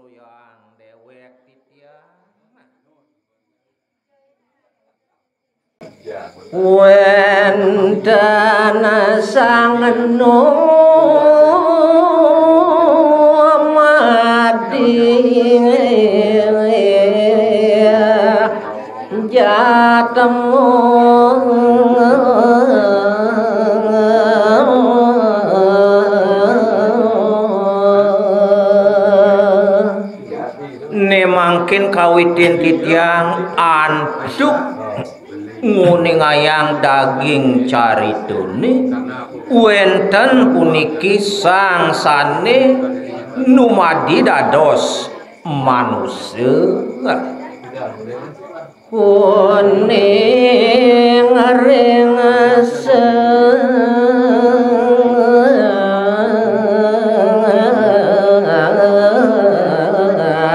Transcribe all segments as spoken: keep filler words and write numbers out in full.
Yang déwék titiang. Wénten sang nu madi jatmu. Né mangkin kawitin titiang antuk nguningayang daging caritané, wénten puniki sang sané numadi dados manusa. Kuning ring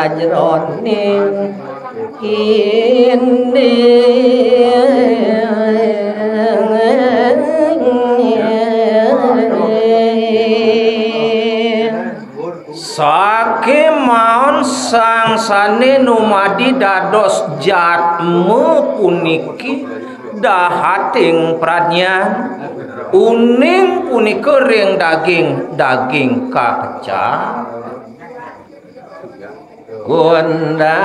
sajroning ini. Sakémaon sang sané numadi dados jatma puniki dahating pradnyan, uning punika ring daging, daging kakecah. Kundaliné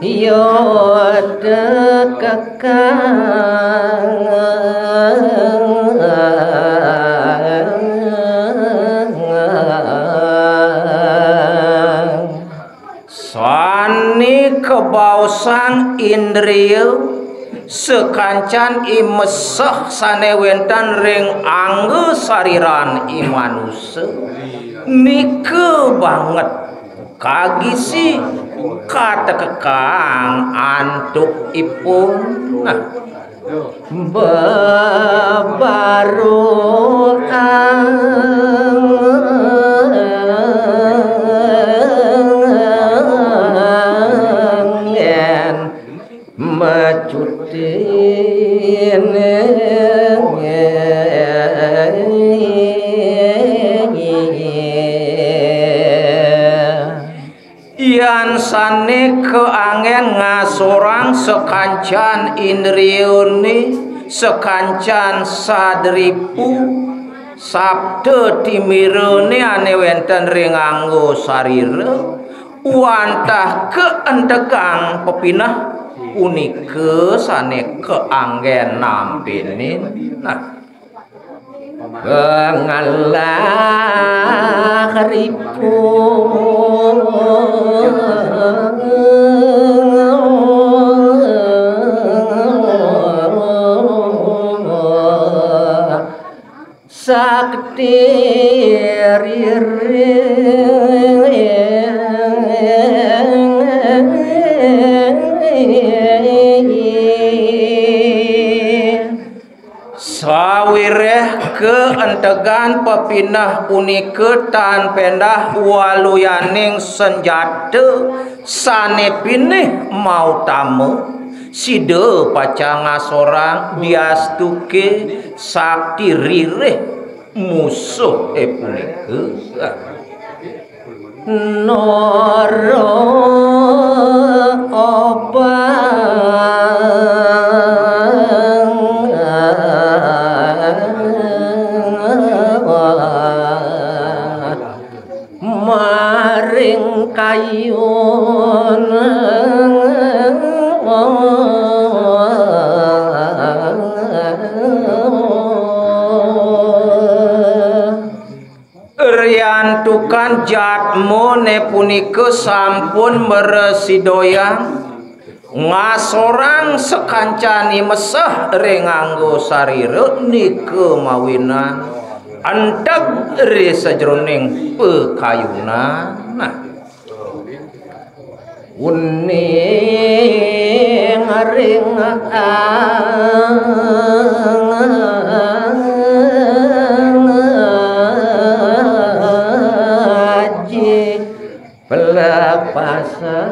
yo tekekang. Sané kabaosang indria, sakancan i meseh sané wénten ring angga sariran i manusa, nika banget kagisi katekekang antuk ipun. Nah, bebaru anggén macutin. Yan sané kaanggén ngasorang sakancan indriané, sakancan sadripu, sapta timirané ané wénten ring angga sarira, wantah kaentegang pepineh punika sané kaanggén nampénin. Nah, pangalah ripu. Sakti riring. Sawiréh kaentegan pepineh punika tan péndah waluyaning sanjata sané pinih mautama, sida pacang ngasorang diastuké sakti ririh musuhé punika. Nara obang maring kayun. Riantukan jatmané punika sampun mrasidayang ngasorang sakancan i meseh ring angga sarira, nika mawinan enteg ri sajroning pakayunan. Nah, uning ring aji pelepasan.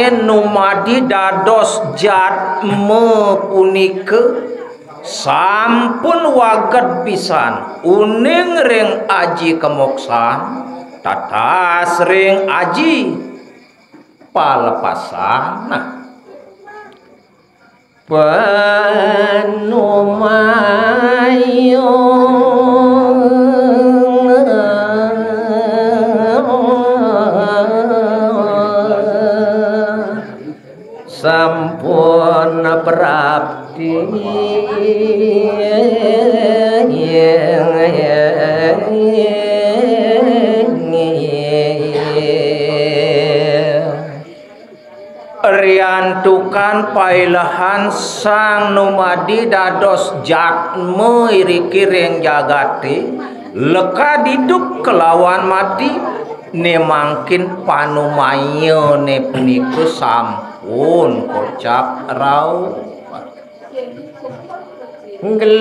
Numadi dados jatma punika sampun waged pisan uning ring aji kamoksan, tatas ring aji palepasan. Nah, panumayo sampun prapti. Riantukan pailehan sang numadi dados jatma iriki ring jagate, lekad idup kelawan mati, ne mangkin panumayane punika sampun kocap rauh. Gelis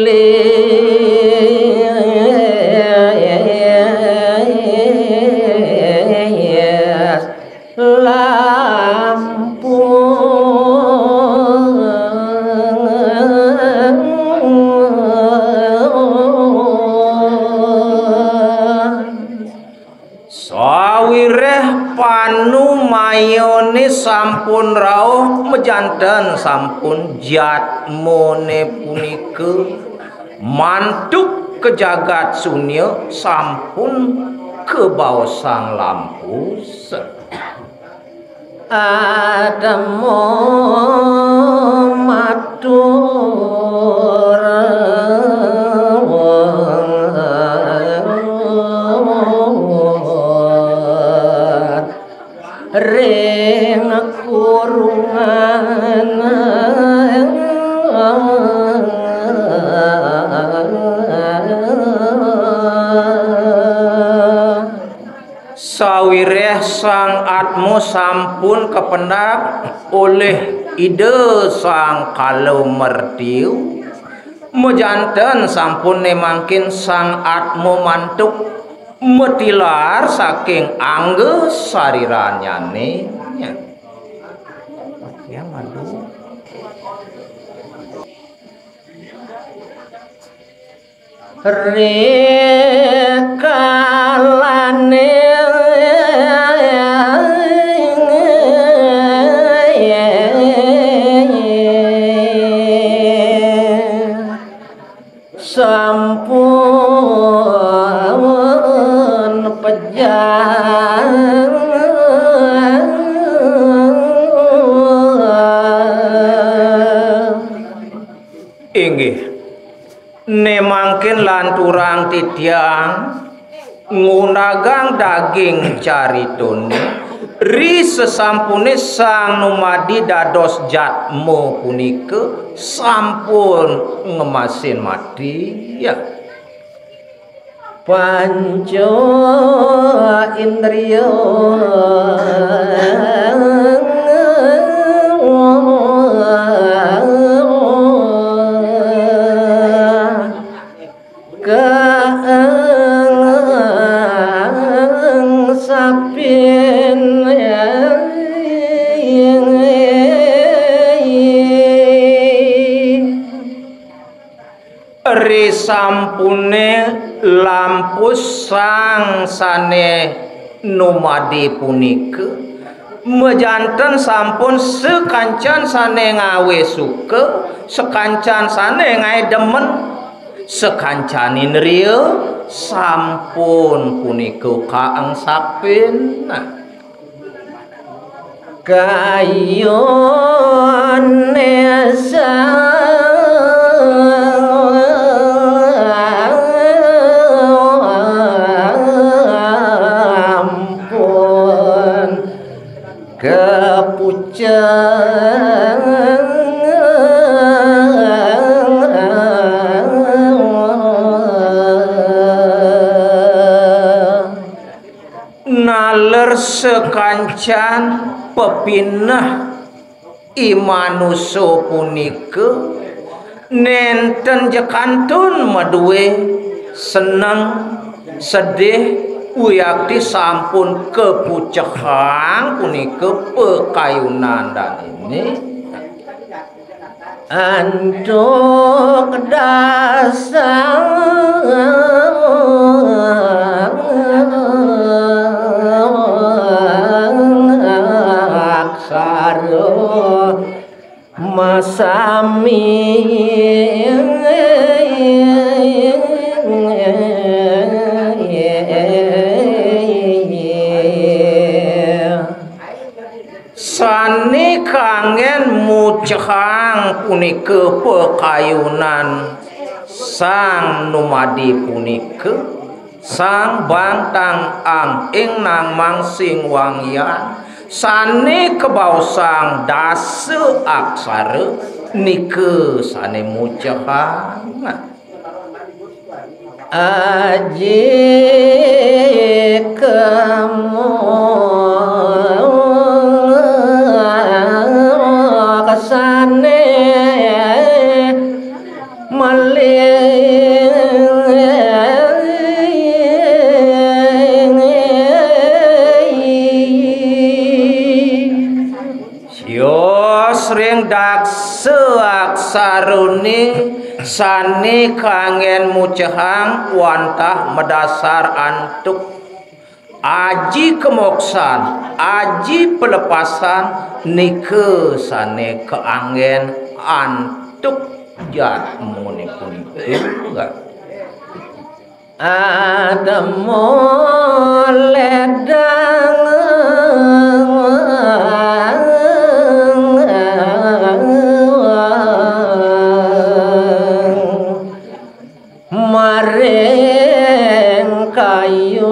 lampu. Sawireh panumayane sampun rauh, majanten sampun jatmane punika mantuk ka jagat sunya, sampun kabaosang lampus. Atmo matur ring kurungan. Sawireh Sang Atma sampun kapendak olih Ida Sang Kala Mertiu, majanten sampun ne mangkin Sang Atma mantuk matilar saking angga sarirannyane. Ya, madu. Rikalane sampun pejah. Inggih. Ne mangkin lanturang titiang ngundagang daging caritane, ri sesampune Sang Numadi dados jatma punika sampun ngemasin mati, ya. Panca indriya kaengsapin. Risampune lampus sang sane numadi punika, majanten sampun sakancan sane ngawe suka, sakancan sane ngae demen, sakancan indriya sampun punika kaengsapin. Nah, kayune sampun kapucang. Naler sakancan pepineh i manusa punika nenten ja kantun madue seneng, sedih, Wiakti sampun kapucehang punika pakayunan danene. Antuk dasar aksara masami. Sane kanggen mucehang punika pakayunan sang numadi punika, sang bantang anging nang mangsing wangyan, sane kabaosang dasa aksara nika sane mucehang. Aji kemu kasane malih. Sios ring daksa aksarane sane kanggen mucehang wantah madasar antuk. Aji kamoksan, aji pelepasan nika sane kaanggen antuk jadmane punika. Atma ledang maring kayu.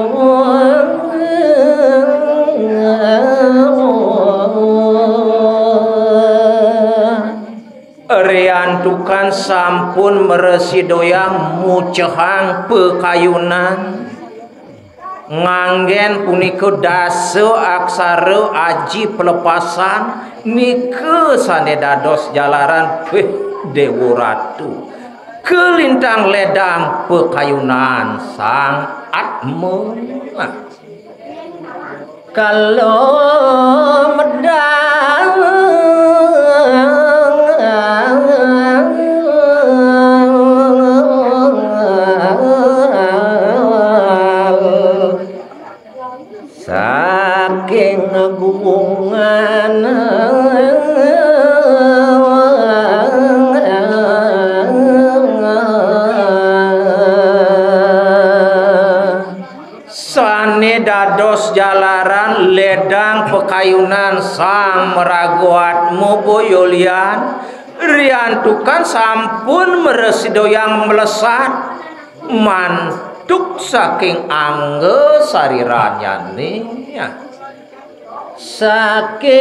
Riantukan sampun mrasidayang mucehang pakayunan, nganggen punika dasa aksara aji pelepasan, nika sane dados jalaran, wih, Dewa Ratu, kalintang ledang pakayunan Sang Atma. Kala medal saking gungan. Sane dados jalaran ledang pakayunan Sang Maraga Atma boya lian, riantukan sampun mrasidayang mlesat mantuk saking angga sarirannyane. Saking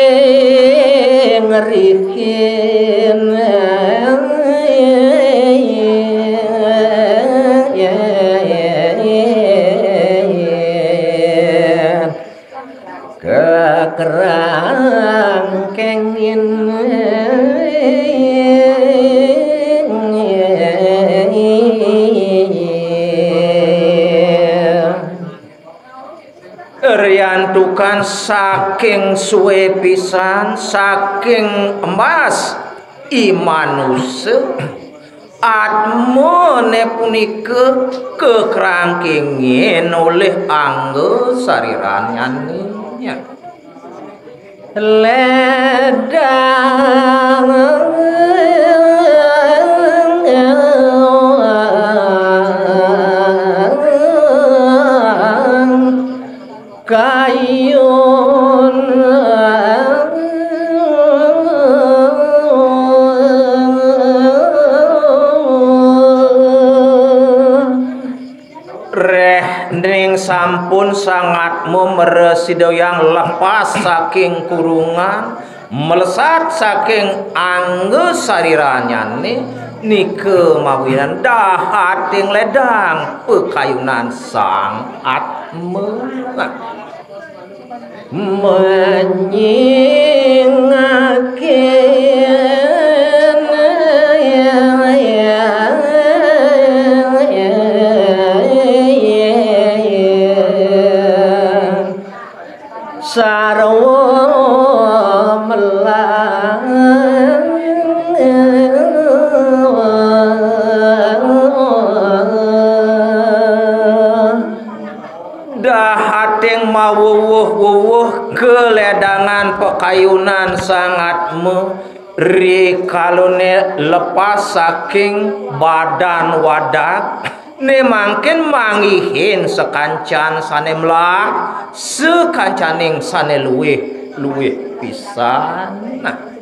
rihin kekerangkengin. Riantukan saking suwe pisan, saking embas i manusa, atmane punika kakrangkingin olih angga sariranyane. Ledang kayun. Reh ning sampun Sang Atma mrasidayang lepas saking kurungan, mlesat saking angga sariranyane, nika mawinan dahating ledang pakayunan Sang Atma. Menyingaken Keledangan pakayunan sangat me, rikalané lepas saking badan wadag, né mangkin manggihin sakancan sané melah, sakancaning sané luih-luih pisan. Nah,